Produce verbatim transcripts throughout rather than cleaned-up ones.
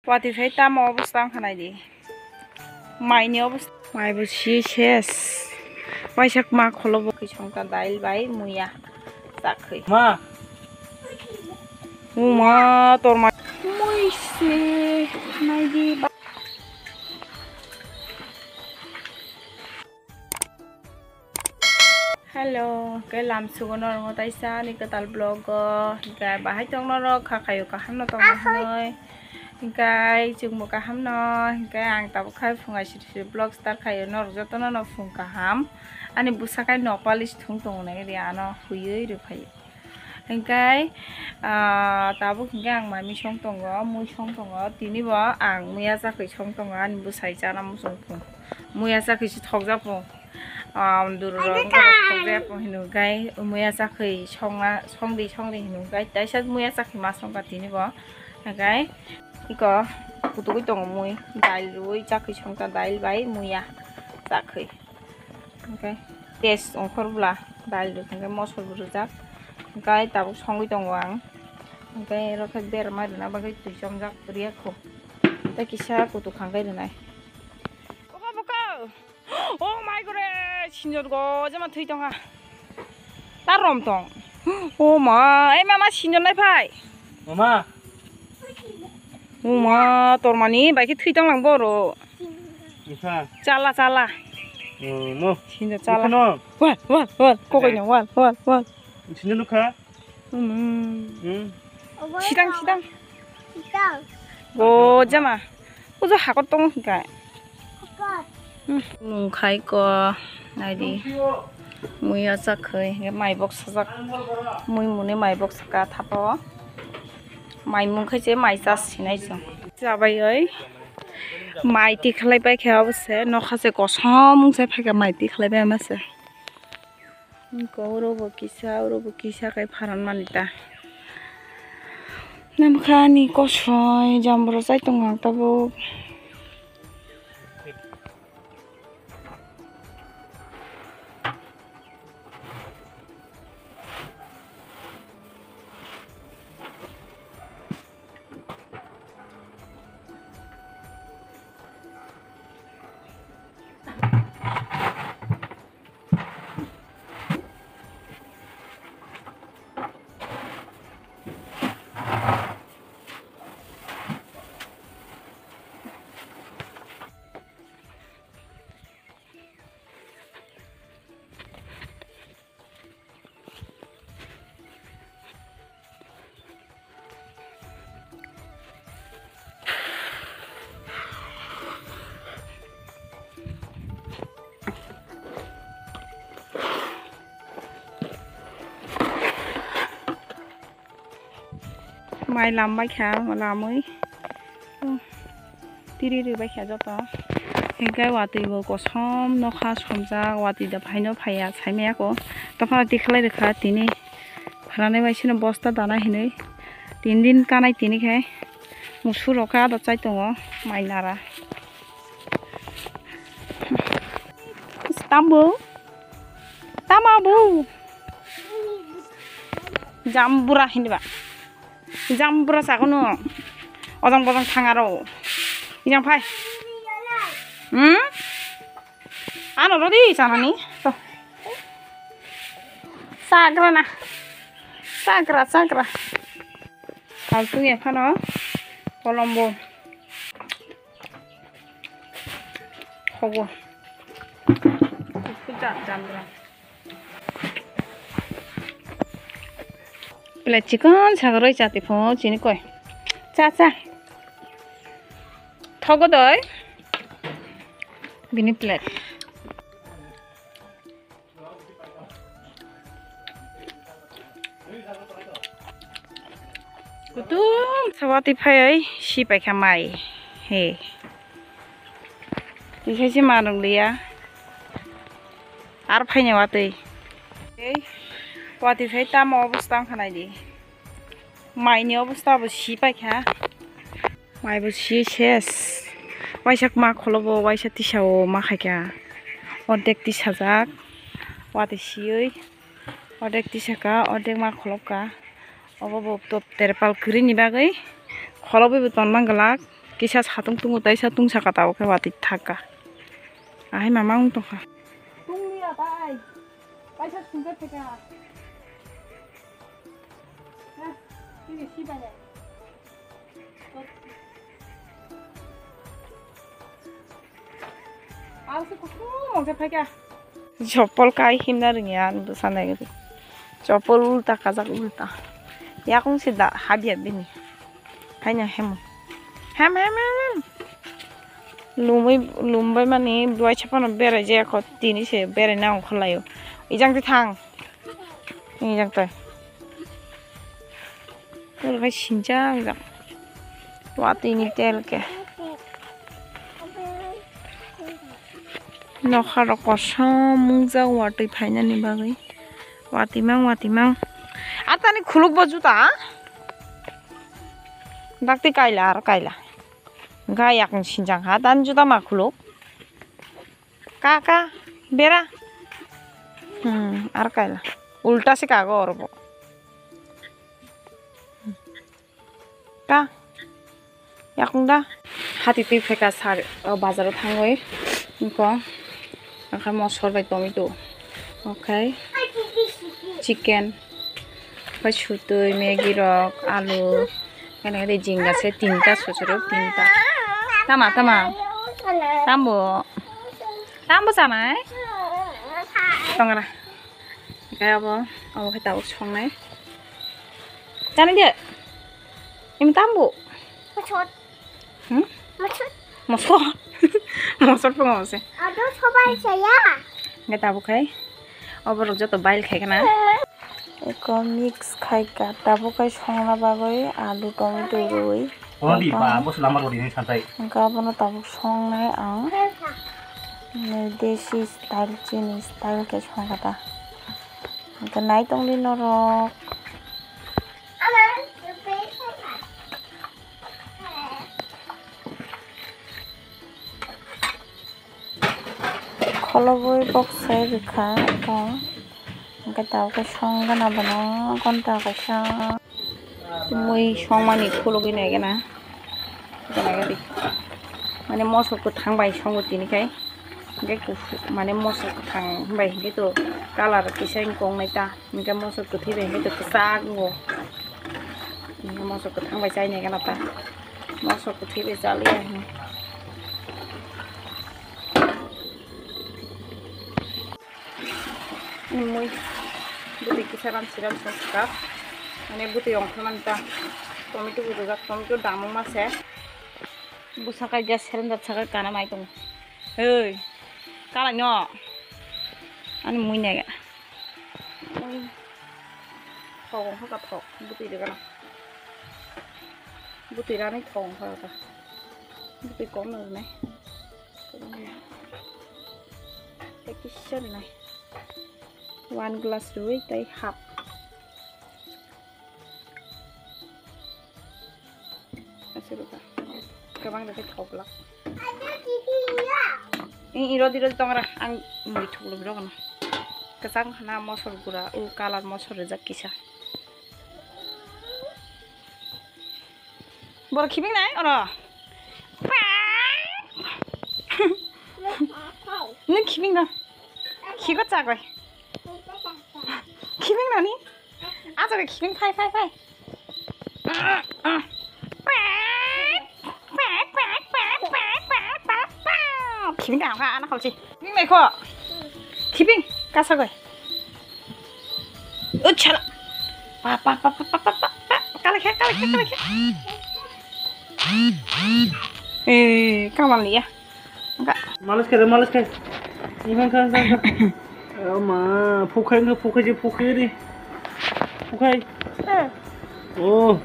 Watwi phai tamo obosta wngkha naidi. Maini obosta. Mai bo si ses. Waisa ma kholo bo khe songkha dail bai muya. Chakhui. Ma. Uma torma. Mui se. Naidi ba. Hello, hwnkhe lamsugo norokno taisa ani kwtal vlog o, hwnkhe bahai tong norok kha khaio kaham no tong hinwi, hwnkhe chwngbo kaham no, hwnkhe ang tabuk khai phunga siri siri vlog start khaio, norok jotono no phung kaham, ani bwsa khai nok polish thung tongo nai ri ano huiwi rw phaio. Hingkai, ah, tabuk hingke ang mami song tongo, mui song tongo, tini bo ang muya chakwi song tongo, ani bwsai chana muchung phung. Muya chakwi se thokjak phung. Ah, duru rok wngkha rok thokjak phung hinwi kai, muya chakwi songna, songdi, songdi hinwi kai, taisa muya chakwi ma songkha tini bo. Hingkai, iko, kutugwi tongo mui, dail rwui chakwi songkha, dail bai muya chakwi. Hingke test ongkhor bwla dal rwkhe hingke mosol bo rwjak, hingke tabuk songwi tongo ang, hingke oro khe berma rwna bagwi twi chomjak riyakho tei kisa kutuk hangkhe rwnai. Obo bwkha. Oh my god, sinjot go jema thwi tongha. Ta rom tong. Oh ma, ei mama sinjot nai phai. Mama. Oh ma, tormani bai khe thwi tong lang bo ro. Nukha. Chala, chala. Oh, no. Sini chala. Nukha no. Wal, wal, wal. Kokoi no, wal, wal, wal. Sini nukha. Hmm. Hmm. Sidang, sidang. Sidang. Go jama. Ujo hakor tong hingka. Hakor. Hmm. Mung khai ko. Naidi. Mui ya chakhoi. Mai bok sajak. Mui muni mai bok saka thapo. Mai mung khai se mai chas sinai chwng. Chabai oi. Mai tikhlai pai khe obo se, nokha se kosom wng se phaikha mai tikhlai pai ma se. Wngkha oro bo kisa, oro bo kisa khe pharan mani ta. Namkha ani kosoi jambro chai tongo ang tabuk. Mai lam bai kha, lamwi tiri rwi bai kha joto. Hingke watwi bo kosom nokha somjak, watwi da phaino phaiya saimaya ko. Tokha tikhlai rwkha tini pharanai bai sino bosta dana hinwi tin din kanai tini khai musuk rok khe ada chai tongo mai nara. Tambo. Tama bo. Jambura hinba. Jambura sagono. Ojang bojang thangaro. Ijang phai. Hmm? Ano rodi chanani. To. Sagra na. Sagra, sagra. Saltung ya phano. Kolombo. Hogo. Kuda jambura. Plate chikon sagaroi chati pho chini koi. Cha cha. Thogo doi. Bini plate. Kutung sawati phai si paikha mai. He. Tikhaise manung liya. Ar phaini watwi. Ei, watwi phai tamo obosta wngkha naidi. Maini obosta bo si paikha. Mai bo si ses. Waisa ma kholo bo, waisa tisa o ma khaikha. Ordek tisajak. Watwi siwi. Ordek tisaka, ordek ma kholopka. Obo bo top terpal kwrwini bagwi kholobwi bo tonma glak. Kisa satung tungo, taisa tungsaka tabuk khe watwi thakka. Ahai mama wng tongkha. Tungliya tai. Kaisa sungkhe theka. Ha, tini si bai. Ang se kutung mangsa phaikha. Chopol kai himna rwngya ang bwsa naigwi. Chopol ulta kajak ulta. Yakung se da habya bini. Haino hemo. Hem, hem, hem, hem. Lumui, lumbai mani duai chapano berai jaya kho, tini se berai na ongkhorlaio. Ijang ti thang. Ijang toi. Tor khai sinjak jak. Watwi ni tel ke. Nokha rok kosom mungjak watwi phainani bagwi. Watwi mang, watwi mang. Atani khuluk bo juta. Dakti kaila, aro kaila. Ga yakung sinjang ha, dan juda ma khuluk. Ka, ka, bera. Hmm, ar kaila. Ulta se kago oro bo. Ka, yakung da. Hati twi pheka sar, o bazar o thangwi. Niko, akha mosor bai tomato. Okhai, chicken. Okhai sutwi, Maggi rok, alu. Kene kene jingga se tinta susuruk tinta. Tama, tama. Tambo. Tambo sanai. Tongra. Kaya bo, abo khe tabuk songnai. Tani dia. Ini tambo. Mosot. Hmm? Mosot. Mosot. Mosot pun ngose. Aduh, sobai saya. Nggak tabuk hai. Oborok joto boil khai kana. Eko mix khai ka, tabuk khai songna bagwi alu, tomato rwi. Ono di ba, bo sulamar bo di ni santai. Hwnkhe abono tabuk songnai ang. Nai desi style, chini style khe songkha ta. Hwnkhe nai tongdi norok. Kholobwi boksai rwkha eko. Hwnkhe tabuk khe song gana bono ghonta kaisa. Mui songmani khulugwi naigana. Mane moso kwthang bai songo tini khai. Hwnkhe kuphur, mane moso kwthang bai hwnkhe to colour kisa wng kok nai ta. Hwnkhe moso kwthwi bai hwnkhe to kwchak wngo. Hwnkhe moso kwthang bai chai naigana ta. Moso kwthwi bai chaliya hwnkhe. Mui bwtwi kisa ram siram songkha. Mane bwtwi ongkhormani ta. Tomato bo rwjak, tomato damungma se. Bwsaka gas cylinder saka kana mai tongo. Hei, kalai no. Ani mui nega. Mui thok ongkha ka thok, bwtwi rwgana. Bwtwi rani thok ongkha ka. Bwtwi kom no rwnai. Tei kisa rwnai. One glass rwi tei half. Aswk rwkha. Kwbang rwkhe thok glak. I, i, rodi, rodi tongra. Ang mui thuklwi rw gano. Kwchang khana mosor gura, o colour mosor rwjak kisa. Borok khibing nai oro. Nung khibing no. Khigo chagoi. Khibing nani? Acha ke khibing phai, phai, phai. Khibing ka ha ana kholchi. Khibing nai kho. Khibing kasa goi. Uchala. Pa, pa, pa. Kala khe, kala khe, kala khe. Eh, kamal ya. Enggak. Males khe, males khe. Ikhang khang khang khang. Oh ma, phukhai nge phukhai je phukhai ri. Phukhai. Oh,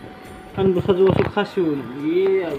kan bwsa jo so khasiu. Iya.